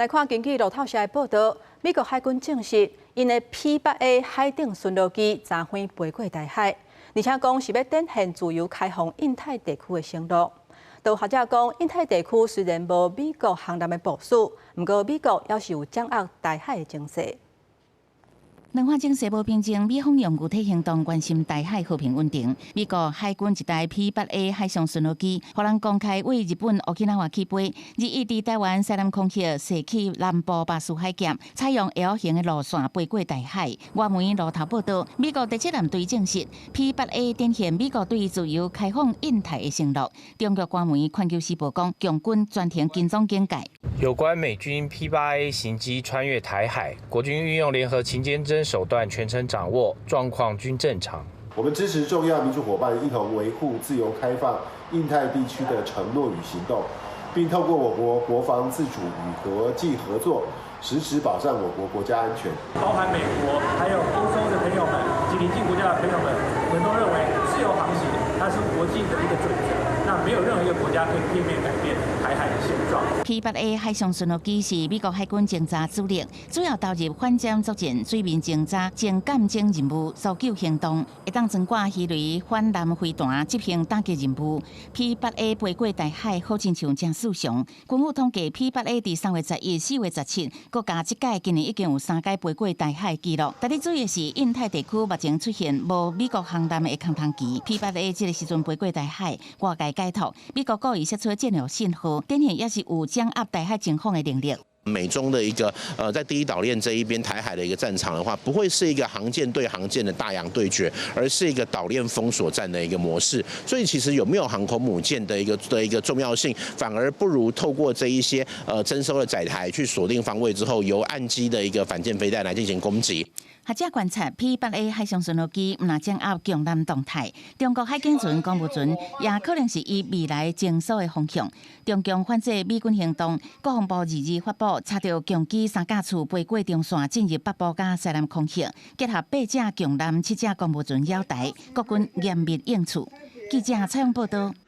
來看根據路透社的報道，美國海軍證實，𪜶的 P-8A 海頂巡邏機昨昏飛過台海，而且講是欲展現自由開放印太地區的承諾。有學者講，印太地區雖然無美國航艦的部署，毋過美國猶是有掌握台海的情勢。兩岸情勢無平靜，美方用具體行動關心台海和平穩定。美國海軍一台 P-8A 海上巡邏機，予人公開對日本沖繩起飛，日伊佇臺灣西南空域駛去南部巴士海峽，採用 L 型的路線飛過台海。外媒路透報道，美國第七艦隊證實 P-8A 展現美國對自由開放印太的承諾。中國官媒《環球時報》講，共軍全程跟蹤警戒。有關美軍 P-8A 型機穿越台海，國軍運用聯合勤監偵手段全程掌握，狀況均正常。我們支持重要民主夥伴一同維護自由開放印太地區的承諾與行動，並透過我國國防自主與國際合作，實質保障我國國家安全。包含美國、還有歐洲的朋友們及鄰近國家的朋友們，我們都認為自由航行它是國際的一個準則。那沒有任何一個國家可以片面改變台海的現狀。 P-8A 海上巡邏機是美國海軍偵察主力，主要投入反潛作戰、水面偵察、偵艦偵任務、搜救行動，會當懸掛魚雷、反艦飛彈執行打擊任務。P-8A 飛過台海，好親像誠順常。軍方統計，P-8A 佇3月11、4月17，閣加這擺今年已經有三擺飛過台海紀錄。值得注意的是，印太地區目前出現無美國航艦的空窗期。P-8A 這个時陣飛過台海，外界解讀，美國故意釋出戰略信號，展現猶是有掌握台海情況的能力。美中的一個在第一島鏈這一邊台海的一個戰場的話，不會是一個航艦對航艦的大洋對決，而是一個島鏈封鎖戰的一個模式。所以其實有沒有航空母艦的一個重要性，反而不如透過這一些偵搜的載台去鎖定方位之後，由岸基的一個反艦飛彈來進行攻擊。學者觀察 P-8A 海上巡邏機，毋但掌握強艦動態，中國海警船、公務船也可能是伊未來偵搜的方向。中共反制美軍行動，國防部22發布查著共機三架次飛過中線進入北部佮西南空域，結合八隻強艦、七隻公務船繞台，國軍嚴密應處。記者採訪報道。